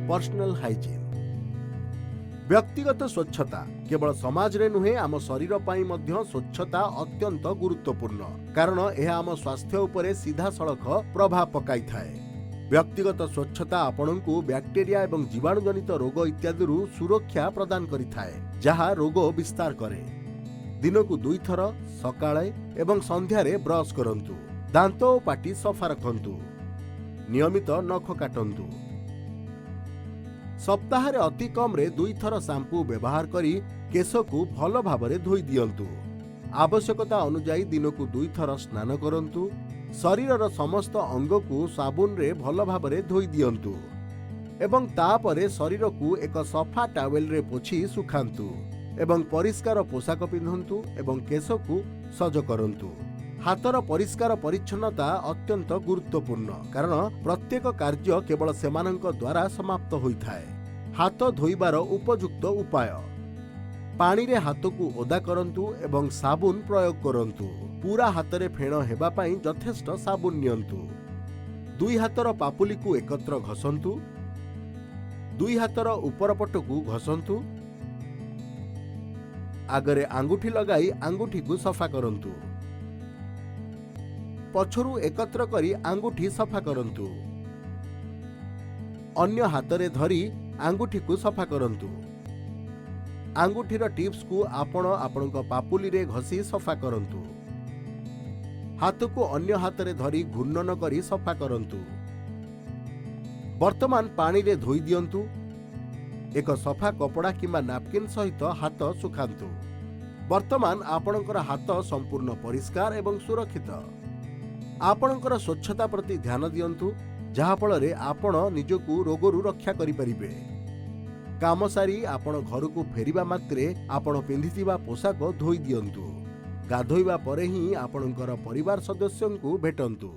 Personal hygiene. ବ୍ୟକ୍ତିଗତ ସ୍ୱଚ୍ଛତା କେବଳ ସମାଜରେ ନୁହେଁ, ଆମ ଶରୀର ପାଇଁ ମଧ୍ୟ ସ୍ୱଚ୍ଛତା ଅତ୍ୟନ୍ତ ଗୁରୁତ୍ୱପୂର୍ଣ୍ଣ, କାରଣ ଏହା ଆମ ସ୍ୱାସ୍ଥ୍ୟ ଉପରେ ସିଧାସଳଖ ପ୍ରଭାବ ପକାଇଥାଏ। ବ୍ୟକ୍ତିଗତ ସ୍ୱଚ୍ଛତା ଆପଣଙ୍କୁ ବ୍ୟାକ୍ଟେରିଆ ଏବଂ ଜୀବାଣୁଜନିତ ରୋଗ ଇତ୍ୟାଦିରୁ ସୁରକ୍ଷା ପ୍ରଦାନ କରିଥାଏ, ଯାହା ରୋଗ ବିସ୍ତାର କରେ। ଦିନକୁ ଦୁଇଥର, ସକାଳେ ଏବଂ ସନ୍ଧ୍ୟାରେ ବ୍ରଶ କରନ୍ତୁ। ଦାନ୍ତ ଓ ପାଟି ସଫା ରଖନ୍ତୁ। ନିୟମିତ ନଖ କାଟନ୍ତୁ। ସପ୍ତାହରେ ଅତି କମ୍ରେ ଦୁଇଥର ସାମ୍ପୁ ବ୍ୟବହାର କରି କେଶକୁ ଭଲ ଭାବରେ ଧୋଇ ଦିଅନ୍ତୁ। ଆବଶ୍ୟକତା ଅନୁଯାୟୀ ଦିନକୁ ଦୁଇଥର ସ୍ନାନ କରନ୍ତୁ। ଶରୀରର ସମସ୍ତ ଅଙ୍ଗକୁ ସାବୁନରେ ଭଲ ଭାବରେ ଧୋଇ ଦିଅନ୍ତୁ ଏବଂ ତାପରେ ଶରୀରକୁ ଏକ ସଫା ଟାୱେଲରେ ପୋଛି ଶୁଖାନ୍ତୁ ଏବଂ ପରିଷ୍କାର ପୋଷାକ ପିନ୍ଧନ୍ତୁ ଏବଂ କେଶକୁ ସଜ କରନ୍ତୁ। ହାତର ପରିଷ୍କାର ପରିଚ୍ଛନ୍ନତା ଅତ୍ୟନ୍ତ ଗୁରୁତ୍ୱପୂର୍ଣ୍ଣ, କାରଣ ପ୍ରତ୍ୟେକ କାର୍ଯ୍ୟ କେବଳ ସେମାନଙ୍କ ଦ୍ୱାରା ସମାପ୍ତ ହୋଇଥାଏ। ହାତ ଧୋଇବାର ଉପଯୁକ୍ତ ଉପାୟ: ପାଣିରେ ହାତକୁ ଓଦା କରନ୍ତୁ ଏବଂ ସାବୁନ ପ୍ରୟୋଗ କରନ୍ତୁ। ପୁରା ହାତରେ ଫେଣ ହେବା ପାଇଁ ଯଥେଷ୍ଟ ସାବୁନ ନିଅନ୍ତୁ। ଦୁଇ ହାତର ପାପୁଲିକୁ ଏକତ୍ର ଘଷନ୍ତୁ। ଦୁଇ ହାତର ଉପର ପଟକୁ ଘଷନ୍ତୁ। ଆଗରେ ଆଙ୍ଗୁଠି ଲଗାଇ ଆଙ୍ଗୁଠିକୁ ସଫା କରନ୍ତୁ। ପଛରୁ ଏକତ୍ର କରି ଆଙ୍ଗୁଠି ସଫା କରନ୍ତୁ। ଅନ୍ୟ ହାତରେ ଧରି ଆଙ୍ଗୁଠିକୁ ସଫା କରନ୍ତୁ। ଆଙ୍ଗୁଠିର ଟିପ୍ସକୁ ଆପଣ ଆପଣଙ୍କ ପାପୁଲିରେ ଘଷି ସଫା କରନ୍ତୁ। ହାତକୁ ଅନ୍ୟ ହାତରେ ଧରି ଘୂର୍ଣ୍ଣନ କରି ସଫା କରନ୍ତୁ। ବର୍ତ୍ତମାନ ପାଣିରେ ଧୋଇ ଦିଅନ୍ତୁ। ଏକ ସଫା କପଡ଼ା କିମ୍ବା ନାପକିନ୍ ସହିତ ହାତ ଶୁଖାନ୍ତୁ। ବର୍ତ୍ତମାନ ଆପଣଙ୍କର ହାତ ସମ୍ପୂର୍ଣ୍ଣ ପରିଷ୍କାର ଏବଂ ସୁରକ୍ଷିତ। ଆପଣଙ୍କର ସ୍ୱଚ୍ଛତା ପ୍ରତି ଧ୍ୟାନ ଦିଅନ୍ତୁ, ଯାହାଫଳରେ ଆପଣ ନିଜକୁ ରୋଗରୁ ରକ୍ଷା କରିପାରିବେ। କାମ ସାରି ଆପଣ ଘରକୁ ଫେରିବା ମାତ୍ରେ ଆପଣ ପିନ୍ଧିଥିବା ପୋଷାକ ଧୋଇ ଦିଅନ୍ତୁ। ଗାଧୋଇବା ପରେ ହିଁ ଆପଣଙ୍କର ପରିବାର ସଦସ୍ୟଙ୍କୁ ଭେଟନ୍ତୁ।